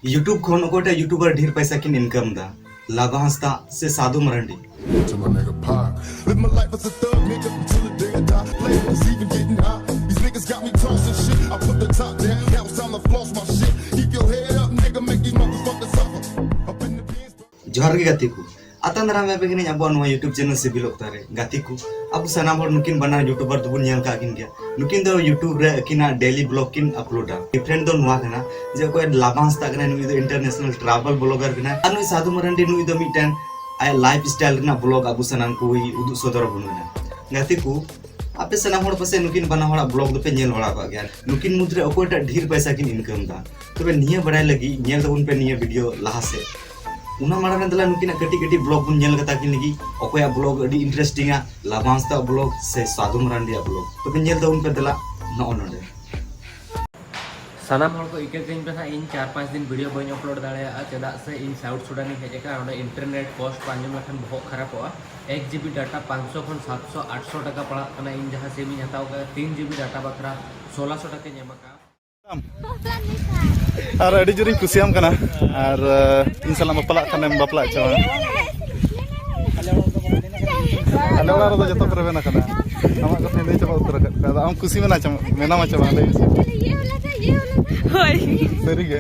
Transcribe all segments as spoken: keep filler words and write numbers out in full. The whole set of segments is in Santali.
YouTube ᱠᱷᱚᱱ ᱚᱠᱚᱭᱴᱟᱜ YouTuber ᱰᱷᱮᱨ ᱯᱚᱭᱥᱟ ᱠᱤᱱ income ᱫᱟ, ᱞᱟᱵᱟ ᱦᱟᱸᱥᱫᱟ ᱥᱮ ᱥᱟᱫᱷᱩ Marandi? To my nigga Pac. Live my life as a thug, nigga, till the day I die. Players even getting high. These niggas got me tossing shit. I put the top down, now it's time to floss my shit. Keep your head up, nigga, make these motherfuckers suffer. Up in the Benz. ᱡᱚᱦᱟᱨ ᱜᱮ ᱜᱟᱛᱮ ᱠᱚ, ᱟᱛᱟᱝ ᱫᱟᱨᱟᱢ ᱢᱮ ᱟᱯᱮ ᱠᱟᱹᱱᱟᱹᱧ ᱟᱵᱚᱣᱟᱜ ᱱᱚᱣᱟ YouTube channel ᱥᱤᱵᱤᱞ ᱚᱠᱛᱟ ᱨᱮ᱾ ᱜᱟᱛᱮ ᱠᱚ, ᱟᱵᱚ ᱥᱟᱱᱟᱢ ᱦᱚᱲ ᱱᱩᱠᱤᱱ ᱵᱟᱱᱟᱨ YouTuber ᱫᱚᱵᱚᱱ ᱧᱮᱞ ᱠᱟᱜ ᱠᱤᱱ ᱜᱮᱭᱟ᱾ ᱱᱩᱠᱤᱱ ᱫᱚ YouTube ᱨᱮ ᱟᱹᱠᱤᱱᱟᱜ daily vlog ᱠᱤᱱ uploadᱟ᱾ Different ᱫᱚ ᱱᱚᱣᱟ ᱠᱟᱱᱟ ᱡᱮ ᱚᱠᱚᱭ ᱞᱟᱵᱟ ᱦᱟᱸᱥᱫᱟ ᱠᱟᱱᱟᱭ, ᱱᱩᱭ ᱫᱚ international travel vlogger ᱠᱟᱱᱟᱭ, ᱟᱨ ᱱᱩᱭ ᱥᱟᱫᱷᱩ ᱢᱟᱨᱟᱱᱰᱤ, ᱱᱩᱭ ᱫᱚ ᱢᱤᱫᱴᱮᱱ ᱟᱭᱟᱜ life style ᱨᱮᱱᱟᱜ vlog ᱟᱵᱚ ᱥᱟᱱᱟᱢ ᱠᱚᱭ ᱩᱫᱩᱜ ᱥᱚᱫᱚᱨ ᱟᱵᱚᱱ ᱠᱟᱱᱟ᱾ ᱜᱟᱛᱮ ᱠᱚ, ᱟᱯᱮ ᱥᱟᱱᱟᱢ ᱦᱚᱲ ᱯᱟᱥᱮᱡ ᱱᱩᱠᱤᱱ ᱵᱟᱱᱟ ᱦᱚᱲᱟᱜ vlog ᱫᱚᱯᱮ ᱧᱮᱞ ᱵᱟᱲᱟ ᱟᱠᱟᱫ ᱜᱮᱭᱟ᱾ ᱱᱩᱠᱤᱱ ᱢᱩᱫᱽᱨᱮ ᱚᱠᱚᱭᱴᱟᱜ ᱰᱷᱮᱨ ᱯᱚᱭᱥᱟ ᱠᱤᱱ income ᱫᱟ? ᱛᱚᱵᱮ ᱱᱤᱭᱟᱹ ᱵᱟᱲᱟᱭ ᱞᱟᱹᱜᱤᱫ ᱧᱮᱞ ᱛᱟᱵᱚᱱ ᱯᱮ ᱱᱤᱭᱟᱹ video ᱞᱟᱦᱟ ᱥᱮᱫ᱾ ᱚᱱᱟ ᱢᱟᱲᱟᱝ ᱨᱮ ᱫᱮᱞᱟ ᱱᱩᱠᱤᱱᱟᱜ ᱠᱟᱹᱴᱤᱡ ᱠᱟᱹᱴᱤᱡ vlog ᱵᱚᱱ ᱧᱮᱞ ᱠᱟᱛᱟ ᱠᱤᱱ ᱞᱟᱹᱜᱤᱫ, ᱚᱠᱚᱭᱟᱜ vlog ᱟᱹᱰᱤ interesting ᱟ, ᱞᱟᱵᱟ ᱦᱟᱸᱥᱫᱟ ᱟᱜ vlog ᱥᱮ ᱥᱟᱫᱷᱩ ᱢᱟᱨᱟᱱᱰᱤᱭᱟᱜ vlog᱾ ᱛᱚᱵᱮ ᱧᱮᱞ ᱛᱟᱵᱚᱱ ᱯᱮ ᱫᱮᱞᱟ ᱱᱚᱜᱼᱚ ᱱᱚᱰᱮ᱾ ᱥᱟᱱᱟᱢ ᱦᱚᱲ ᱠᱚ ᱤᱠᱟᱹ ᱠᱟᱹᱧ ᱯᱮ ᱱᱟᱦᱟᱜ, ᱤᱧ ᱪᱟᱨ ᱯᱟᱸᱪ ᱫᱤᱱ video ᱵᱟᱹᱧ upload ᱫᱟᱲᱮᱭᱟᱜᱼᱟ, ᱪᱮᱫᱟᱜ ᱥᱮ ᱤᱧ South Sudan ᱤᱧ ᱦᱮᱡ ᱟᱠᱟᱱᱟ᱾ ᱱᱚᱰᱮ internet cost ᱯᱮ ᱟᱸᱡᱚᱢ ᱞᱮᱠᱷᱟᱱ ᱵᱚᱦᱚᱜ ᱠᱷᱟᱨᱟᱯᱚᱜᱼᱟ᱾ ᱮᱠ GB data ᱯᱟᱸᱪᱥᱚ ᱠᱷᱚᱱ ᱥᱟᱛᱥᱚ ᱟᱴᱥᱚ ᱴᱟᱠᱟ ᱯᱟᱲᱟᱜ ᱠᱟᱱᱟ᱾ ᱤᱧ ᱡᱟᱦᱟᱸ SIM ᱤᱧ ᱦᱟᱛᱟᱣ ᱠᱟᱫᱟ, ᱛᱤᱱ GB data ᱵᱟᱠᱷᱨᱟ ᱥᱳᱞᱟᱥᱚ ᱴᱟᱠᱟᱧ ᱮᱢ ᱟᱠᱟᱫᱼᱟ᱾ ᱟᱨ ᱟᱹᱰᱤ ᱡᱳᱨᱤᱧ ᱠᱩᱥᱤᱭᱟᱢ ᱠᱟᱱᱟ᱾ ᱟᱨ, ᱟᱨ ᱤᱧ ᱥᱟᱞᱟᱜ ᱵᱟᱯᱞᱟᱜ ᱠᱷᱟᱱᱮᱢ ᱵᱟᱯᱞᱟ ᱦᱚᱪᱚᱣᱟᱹᱧᱟ᱾ ᱟᱞᱮ ᱚᱲᱟᱜ ᱨᱮᱫᱚ ᱡᱚᱛᱚ ᱠᱚ ᱨᱮᱵᱮᱱ ᱟᱠᱟᱱᱟ᱾ ᱟᱢᱟᱜ ᱠᱟᱛᱷᱟᱧ ᱞᱟᱹᱭ ᱪᱟᱵᱟ ᱩᱛᱟᱹᱨ ᱟᱠᱟᱫ ᱠᱚᱣᱟ᱾ ᱟᱫᱚ ᱟᱢ ᱠᱩᱥᱤ ᱢᱮᱱᱟ ᱪᱮ, ᱢᱮᱱᱟᱢᱟ ᱪᱮ ᱵᱟᱝ, ᱞᱟᱹᱭ ᱢᱮᱥᱮ᱾ ᱦᱳᱭ᱾ ᱥᱟᱹᱨᱤᱜᱮ᱾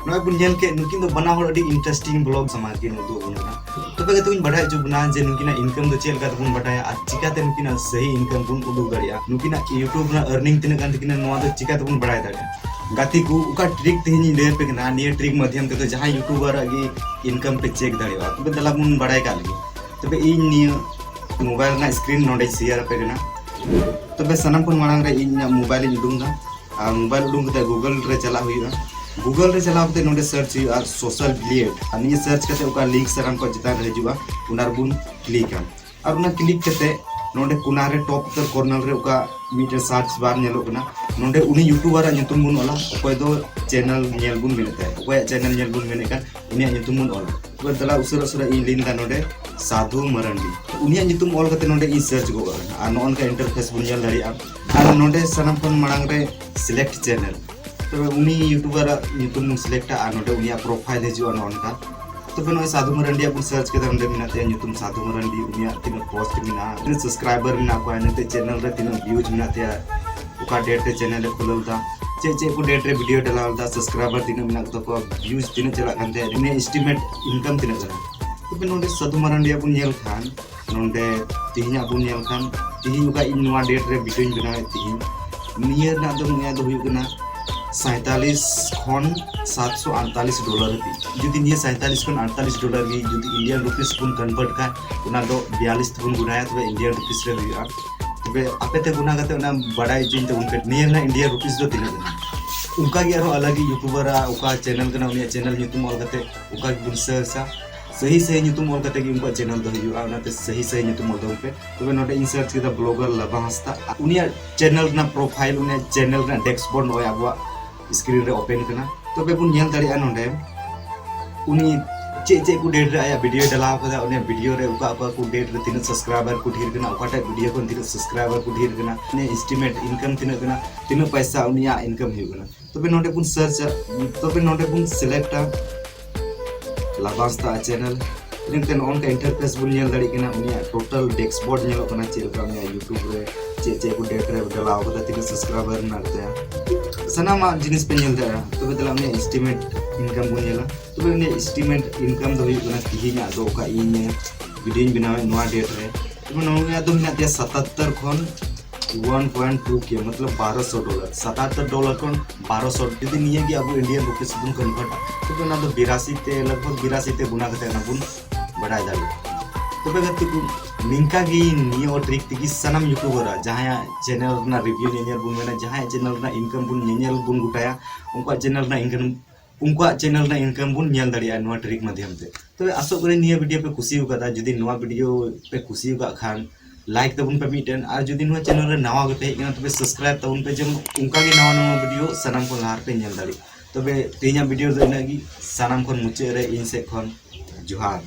ᱱᱚᱜᱼᱚᱭ ᱵᱚᱱ ᱧᱮᱞ ᱠᱮᱫ, ᱱᱩᱠᱤᱱ ᱫᱚ ᱵᱟᱱᱟ ᱦᱚᱲ ᱟᱹᱰᱤ interesting vlog ᱥᱟᱢᱟᱝ ᱠᱤᱱ ᱩᱫᱩᱜ ᱟᱵᱚᱱ ᱠᱟᱱᱟ᱾ ᱛᱚᱵᱮ ᱜᱟᱛᱮ ᱠᱚᱧ ᱵᱟᱰᱟᱭ ᱦᱚᱪᱚ ᱵᱚᱱᱟ ᱡᱮ ᱱᱩᱠᱤᱱᱟᱜ income ᱫᱚ ᱪᱮᱫ ᱞᱮᱠᱟ ᱛᱮᱵᱚᱱ ᱵᱟᱰᱟᱭᱟ ᱟᱨ ᱪᱤᱠᱟᱛᱮ ᱱᱩᱠᱤᱱᱟᱜ ᱥᱟᱹᱦᱤ income ᱵᱚᱱ ᱩᱫᱩᱜ ᱫᱟᱲᱮᱭᱟᱜᱼᱟ, ᱱᱩᱠᱤᱱᱟᱜ YouTube ᱨᱮᱱᱟᱜ earning ᱛᱤᱱᱟᱹᱜ ᱜᱟᱱ ᱛᱟᱹᱠᱤᱱᱟ ᱱᱚᱣᱟ ᱫᱚ ᱪᱤᱠᱟ ᱛᱮᱵᱚᱱ ᱵᱟᱲᱟᱭ ᱫᱟᱲᱮᱭᱟᱜᱼᱟ᱾ ᱜᱟᱛᱮ ᱠᱚ, ᱚᱠᱟ trick ᱛᱮᱦᱮᱧ ᱤᱧ ᱞᱟᱹᱭ ᱟᱯᱮ ᱠᱟᱱᱟ, ᱱᱤᱭᱟᱹ trick ᱢᱟᱫᱷᱭᱚᱢ ᱛᱮᱫᱚ ᱡᱟᱦᱟᱸᱭ YouTuber ᱟᱜ ᱜᱮ income ᱯᱮ check ᱫᱟᱲᱮᱭᱟᱜᱼᱟ᱾ ᱛᱚᱵᱮ ᱫᱮᱞᱟ ᱵᱚᱱ ᱵᱟᱲᱟᱭ ᱠᱟᱜ ᱞᱮᱜᱮ᱾ ᱛᱚᱵᱮ ᱤᱧ ᱱᱤᱭᱟᱹ mobile ᱨᱮᱱᱟᱜ screen ᱱᱚᱰᱮᱧ share ᱟᱯᱮ ᱠᱟᱱᱟ᱾ ᱛᱚᱵᱮ ᱥᱟᱱᱟᱢ ᱠᱷᱚᱱ ᱢᱟᱲᱟᱝ ᱨᱮ ᱤᱧ ᱤᱧᱟᱹᱜ mobile ᱤᱧ ᱩᱰᱩᱝ ᱮᱫᱟ᱾ ᱟᱨ mobile ᱩᱰᱩᱝ ᱠᱟᱛᱮ Google ᱨᱮ ᱪᱟᱞᱟᱜ ᱦᱩᱭᱩᱜᱼᱟ᱾ Google ᱨᱮ ᱪᱟᱞᱟᱣ ᱠᱟᱛᱮ ᱱᱚᱰᱮ search ᱦᱩᱭᱩᱜᱼᱟ Social Blade, ᱟᱨ ᱱᱤᱭᱟᱹ search ᱠᱟᱛᱮ ᱚᱠᱟ link ᱥᱟᱱᱟᱢ ᱠᱷᱚᱱ ᱪᱮᱛᱟᱱ ᱨᱮ ᱦᱤᱡᱩᱜᱼᱟ, ᱚᱱᱟ ᱨᱮᱵᱚᱱ click ᱟ᱾ ᱟᱨ ᱚᱱᱟ click ᱠᱟᱛᱮ ᱱᱚᱰᱮ ᱠᱚᱱᱟ ᱨᱮ top ᱩᱛᱟᱹᱨ corner ᱨᱮ ᱚᱠᱟ ᱢᱤᱫᱴᱮᱱ search bar ᱧᱮᱞᱚᱜ ᱠᱟᱱᱟ, ᱱᱚᱰᱮ ᱩᱱᱤ YouTuber ᱟᱜ ᱧᱩᱛᱩᱢ ᱵᱚᱱ ᱚᱞᱟ, ᱚᱠᱚᱭ ᱫᱚ channel ᱧᱮᱞ ᱵᱚᱱ ᱢᱮᱱᱮᱫ ᱛᱟᱭ, ᱚᱠᱚᱭᱟᱜ channel ᱧᱮᱞ ᱵᱚᱱ ᱢᱮᱱᱮᱫ ᱠᱟᱱ, ᱩᱱᱤᱭᱟᱜ ᱧᱩᱛᱩᱢ ᱵᱚᱱ ᱚᱞᱟ᱾ ᱛᱚᱵᱮ ᱫᱮᱞᱟ ᱩᱥᱟᱹᱨᱟ ᱩᱥᱟᱹᱨᱟ ᱤᱧ ᱞᱤᱱ ᱮᱫᱟ ᱱᱚᱰᱮ ᱥᱟᱫᱷᱩ ᱢᱟᱨᱟᱱᱰᱤ᱾ ᱩᱱᱤᱭᱟᱜ ᱧᱩᱛᱩᱢ ᱚᱞ ᱠᱟᱛᱮ ᱱᱚᱰᱮ ᱤᱧ search ᱜᱚᱫ ᱟᱠᱟᱱᱟ᱾ ᱟᱨ ᱱᱚᱜᱼᱚ ᱱᱚᱝᱠᱟ interface ᱵᱚᱱ ᱧᱮᱞ ᱫᱟᱲᱮᱭᱟᱜᱼᱟ᱾ ᱟᱨ ᱱᱚᱰᱮ ᱥᱟᱱᱟᱢ ᱠᱷᱚᱱ ᱢᱟᱲᱟᱝ ᱨᱮ select channel, ᱛᱚᱵᱮ ᱩᱱᱤ YouTuber ᱟᱜ ᱧᱩᱛᱩᱢ ᱵᱚᱱ select ᱟ ᱟᱨ ᱱᱚᱰᱮ ᱩᱱᱤᱭᱟᱜ profile ᱦᱤᱡᱩᱜᱼᱟ ᱱᱚᱜᱼᱚ ᱱᱚᱝᱠᱟ᱾ ᱛᱚᱵᱮ ᱱᱚᱜᱼᱚᱭ ᱥᱟᱫᱷᱩ ᱢᱟᱨᱟᱱᱰᱤᱭᱟᱜ ᱵᱚᱱ search ᱠᱮᱫᱟ, ᱱᱚᱰᱮ ᱢᱮᱱᱟᱜ ᱛᱟᱭᱟ ᱧᱩᱛᱩᱢ ᱥᱟᱫᱷᱩ ᱢᱟᱨᱟᱱᱰᱤ, ᱩᱱᱤᱭᱟᱜ ᱛᱤᱱᱟᱹᱜ post ᱢᱮᱱᱟᱜᱼᱟ, ᱛᱤᱱᱟᱹᱜ subscriber ᱢᱮᱱᱟᱜ ᱠᱚᱣᱟ, ᱤᱱᱟᱹᱛᱮ channel ᱨᱮ ᱛᱤᱱᱟᱹᱜ views ᱢᱮᱱᱟᱜ ᱛᱟᱭᱟ, ᱚᱠᱟ date ᱨᱮ channel ᱮ ᱠᱷᱩᱞᱟᱹᱣ ᱞᱮᱫᱟ, ᱪᱮᱫ ᱪᱮᱫ ᱠᱚ date ᱨᱮ video ᱰᱟᱞᱟᱣ ᱞᱮᱫᱟ, subscriber ᱛᱤᱱᱟᱹᱜ ᱢᱮᱱᱟᱜ ᱠᱚ ᱛᱟᱠᱚᱣᱟ, views ᱛᱤᱱᱟᱹᱜ ᱪᱟᱞᱟᱜ ᱠᱟᱱ ᱛᱟᱭᱟ, ᱩᱱᱤᱭᱟᱜ estimate income ᱛᱤᱱᱟᱹᱜ ᱠᱟᱱᱟ᱾ ᱛᱚᱵᱮ ᱱᱚᱰᱮ ᱥᱟᱫᱷᱩ ᱢᱟᱨᱟᱱᱰᱤᱭᱟᱜ ᱵᱚᱱ ᱧᱮᱞ ᱠᱷᱟᱱ, ᱱᱚᱰᱮ ᱛᱮᱦᱮᱧᱟᱜ ᱵᱚᱱ ᱧᱮᱞ ᱠᱷᱟᱱ, ᱛᱮᱦᱮᱧ ᱚᱠᱟ ᱤᱧ ᱱᱚᱣᱟ date ᱨᱮ video ᱧ ᱵᱮᱱᱟᱣᱮᱫ ᱛᱮᱦᱮᱧ, ᱱᱤᱭᱟᱹ ᱨᱮᱱᱟᱜ ᱫᱚ ᱱᱩᱭᱟᱜ ᱫᱚ ᱦᱩᱭᱩᱜ ᱠᱟᱱᱟ ᱥᱟᱸᱭᱛᱟᱞᱤᱥ ᱠᱷᱚᱱ ᱥᱟᱛᱥᱚ ᱟᱴᱛᱟᱞᱤᱥ dollar ᱦᱟᱹᱵᱤᱡ᱾ ᱡᱩᱫᱤ ᱱᱤᱭᱟᱹ ᱥᱟᱸᱭᱛᱟᱞᱤᱥ ᱠᱷᱚᱱ ᱟᱴᱛᱟᱞᱤᱥ dollar ᱜᱮ ᱡᱩᱫᱤ Indian rupees ᱵᱚᱱ convert ᱠᱷᱟᱱ, ᱚᱱᱟ ᱫᱚ ᱵᱤᱭᱟᱞᱤᱥ ᱛᱮᱵᱚᱱ ᱜᱩᱱᱟᱭᱟ, ᱛᱚᱵᱮ Indian rupees ᱨᱮ ᱦᱩᱭᱩᱜᱼᱟ᱾ ᱛᱚᱵᱮ ᱟᱯᱮ ᱛᱮ ᱜᱩᱱᱟ ᱠᱟᱛᱮ ᱚᱱᱟ ᱵᱟᱰᱟᱭ ᱦᱚᱪᱚᱧ ᱛᱟᱵᱚᱱ ᱯᱮ, ᱱᱤᱭᱟᱹ ᱨᱮᱱᱟᱜ Indian rupees ᱫᱚ ᱛᱤᱱᱟᱹᱜ ᱠᱟᱱᱟ᱾ ᱚᱱᱠᱟ ᱜᱮ ᱟᱨᱦᱚᱸ ᱟᱞᱟᱜᱽ ᱜᱮ YouTuber ᱟᱜ ᱚᱠᱟ channel ᱠᱟᱱᱟ, ᱩᱱᱤᱭᱟᱜ channel ᱧᱩᱛᱩᱢ ᱚᱞ ᱠᱟᱛᱮ ᱚᱱᱠᱟ ᱜᱮᱵᱚᱱ search ᱟ᱾ ᱥᱟᱹᱦᱤ ᱥᱟᱹᱦᱤ ᱧᱩᱛᱩᱢ ᱚᱞ ᱠᱟᱛᱮ ᱜᱮ ᱩᱱᱠᱩᱣᱟᱜ channel ᱫᱚ ᱦᱩᱭᱩᱜᱼᱟ, ᱚᱱᱟᱛᱮ ᱥᱟᱹᱦᱤ ᱥᱟᱹᱦᱤ ᱧᱩᱛᱩᱢ ᱚᱞ ᱛᱟᱵᱚᱱ ᱯᱮ᱾ ᱛᱚᱵᱮ ᱱᱚᱰᱮ ᱤᱧ search ᱠᱮᱫᱟ blogger ᱞᱟᱵᱟ ᱦᱟᱸᱥᱫᱟ, ᱩᱱᱤᱭᱟᱜ channel ᱨᱮᱱᱟᱜ profile, ᱩᱱᱤᱭᱟᱜ channel ᱨᱮᱱᱟᱜ dashboard ᱱᱚᱜᱼᱚᱭ ᱟᱵᱚᱣᱟᱜ screen ᱨᱮ open ᱠᱟᱱᱟ᱾ ᱛᱚᱵᱮ ᱵᱚᱱ ᱧᱮᱞ ᱫᱟᱲᱮᱭᱟᱜᱼᱟ ᱱᱚᱰᱮ ᱩᱱᱤ ᱪᱮᱫ ᱪᱮᱫ ᱠᱚ date ᱨᱮ ᱟᱭᱟᱜ video ᱰᱟᱞᱟᱣ ᱠᱟᱫᱟ, ᱩᱱᱤᱭᱟᱜ video ᱨᱮ ᱚᱠᱟ ᱚᱠᱟ ᱠᱚ date ᱨᱮ ᱛᱤᱱᱟᱹᱜ subscriber ᱠᱚ ᱰᱷᱮᱨ ᱠᱟᱱᱟ, ᱚᱠᱟᱴᱟᱜ video ᱠᱷᱚᱱ ᱛᱤᱱᱟᱹᱜ subscriber ᱠᱚ ᱰᱷᱮᱨ ᱠᱟᱱᱟ, ᱩᱱᱤᱭᱟᱜ estimate income ᱛᱤᱱᱟᱹᱜ ᱠᱟᱱᱟ, ᱛᱤᱱᱟᱹᱜ ᱯᱟᱭᱥᱟ ᱩᱱᱤᱭᱟᱜ income ᱦᱩᱭᱩᱜ ᱠᱟᱱᱟ᱾ ᱛᱚᱵᱮ ᱱᱚᱰᱮ ᱵᱚᱱ search ᱟ, ᱛᱚᱵᱮ ᱱᱚᱰᱮ ᱵᱚᱱ select ᱟ ᱞᱟᱵᱟ ᱦᱟᱸᱥᱫᱟ channel᱾ ᱤᱱᱟᱹ ᱠᱟᱛᱮ ᱱᱚᱜᱼᱚ ᱱᱚᱝᱠᱟ interface ᱵᱚᱱ ᱧᱮᱞ ᱫᱟᱲᱮᱭᱟᱜ ᱠᱟᱱᱟ, ᱩᱱᱤᱭᱟᱜ total dashboard ᱧᱮᱞᱚᱜ ᱠᱟᱱᱟ, ᱪᱮᱫ ᱞᱮᱠᱟ ᱩᱱᱤᱭᱟᱜ YouTube ᱨᱮ ᱪᱮᱫ ᱪᱮᱫ ᱠᱚ date ᱨᱮ ᱰᱟᱞᱟᱣ ᱠᱟᱫᱟ, ᱛᱤᱱᱟᱹᱜ subscriber ᱢᱮᱱᱟᱜ ᱛᱟᱭᱟ, ᱥᱟᱱᱟᱢᱟᱜ ᱡᱤᱱᱤᱥ ᱯᱮ ᱧᱮᱞ ᱫᱟᱲᱮᱭᱟᱜᱼᱟ᱾ ᱛᱚᱵᱮ ᱫᱮᱞᱟ ᱩᱱᱤᱭᱟᱜ estimate income ᱵᱚᱱ ᱧᱮᱞᱟ᱾ ᱛᱚᱵᱮ ᱩᱱᱤᱭᱟᱜ estimate income ᱫᱚ ᱦᱩᱭᱩᱜ ᱠᱟᱱᱟ ᱛᱤᱦᱤᱧᱟᱜ ᱫᱚ ᱚᱠᱟ ᱤᱧ video ᱧ ᱵᱮᱱᱟᱣᱮᱫ ᱱᱚᱣᱟ date ᱨᱮ, ᱛᱚᱵᱮ ᱱᱚᱣᱟ ᱫᱚ ᱢᱮᱱᱟᱜ ᱛᱟᱭᱟ ᱥᱟᱛᱟᱛᱛᱚᱨ ᱠᱷᱚᱱ one point two K, ᱢᱚᱛᱞᱚᱵ ᱵᱟᱨᱚᱥᱚ dollar, ᱥᱟᱛᱟᱛᱛᱚᱨ dollar ᱠᱷᱚᱱ ᱵᱟᱨᱚᱥᱚ᱾ ᱡᱩᱫᱤ ᱱᱤᱭᱟᱹ ᱜᱮ ᱟᱵᱚ Indian rupees ᱵᱚᱱ convert ᱟ, ᱛᱚᱵᱮ ᱚᱱᱟ ᱫᱚ ᱵᱤᱨᱟᱥᱤ ᱛᱮ, ᱞᱟᱜᱽ ᱵᱷᱟᱜᱽ ᱵᱤᱨᱟᱥᱤ ᱛᱮ ᱜᱩᱱᱟ ᱠᱟᱛᱮ ᱚᱱᱟ ᱵᱚᱱ ᱵᱟᱰᱟᱭ ᱫᱟᱲᱮᱭᱟᱜᱼᱟ᱾ ᱛᱚᱵᱮ ᱜᱟᱛᱮ ᱠᱚ, ᱱᱤᱝᱠᱟ ᱜᱮ ᱱᱤᱭᱟᱹ trick ᱛᱮᱜᱮ ᱥᱟᱱᱟᱢ YouTuber ᱟᱜ, ᱡᱟᱦᱟᱸᱭᱟᱜ channel ᱨᱮᱱᱟᱜ review ᱧᱮᱧᱮᱞ ᱵᱚᱱ ᱢᱮᱱᱟ, ᱡᱟᱦᱟᱸᱭᱟᱜ channel ᱨᱮᱱᱟᱜ income ᱵᱚᱱ ᱧᱮᱧᱮᱞ ᱵᱚᱱ ᱜᱚᱴᱟᱭᱟ, ᱩᱱᱠᱩᱣᱟᱜ channel ᱨᱮᱱᱟᱜ income, ᱩᱱᱠᱩᱣᱟᱜ channel ᱨᱮᱱᱟᱜ income ᱵᱚᱱ ᱧᱮᱞ ᱫᱟᱲᱮᱭᱟᱜᱼᱟ ᱱᱚᱣᱟ trick ᱢᱟᱫᱷᱭᱚᱢ ᱛᱮ᱾ ᱛᱚᱵᱮ ᱟᱥᱚᱜ ᱠᱟᱹᱱᱟᱹᱧ ᱱᱤᱭᱟᱹ video ᱯᱮ ᱠᱩᱥᱤ ᱟᱠᱟᱫᱟ᱾ ᱡᱩᱫᱤ ᱱᱚᱣᱟ video ᱯᱮ ᱠᱩᱥᱤ ᱟᱠᱟᱫ ᱠᱷᱟᱱ, like ᱛᱟᱵᱚᱱ ᱯᱮ ᱢᱤᱫᱴᱮᱱ, ᱟᱨ ᱡᱩᱫᱤ ᱱᱚᱣᱟ channel ᱨᱮ ᱱᱟᱣᱟ ᱜᱮᱯᱮ ᱦᱮᱡ ᱟᱠᱟᱱᱟ, ᱛᱚᱵᱮ subscribe ᱛᱟᱵᱚᱱ ᱯᱮ, ᱡᱮᱢᱚᱱ ᱚᱱᱠᱟ ᱜᱮ ᱱᱟᱣᱟ ᱱᱟᱣᱟ video ᱥᱟᱱᱟᱢ ᱠᱷᱚᱱ ᱞᱟᱦᱟ ᱨᱮᱯᱮ ᱧᱮᱞ ᱫᱟᱲᱮᱭᱟᱜ᱾ ᱛᱚᱵᱮ ᱛᱮᱦᱮᱧᱟᱜ video ᱫᱚ ᱤᱱᱟᱹᱜ ᱜᱮ᱾ ᱥᱟᱱᱟᱢ ᱠᱷᱚᱱ ᱢᱩᱪᱟᱹᱫ ᱨᱮ ᱤᱧ ᱥᱮᱫ ᱠᱷᱚᱱ ᱡᱚᱦᱟᱨ᱾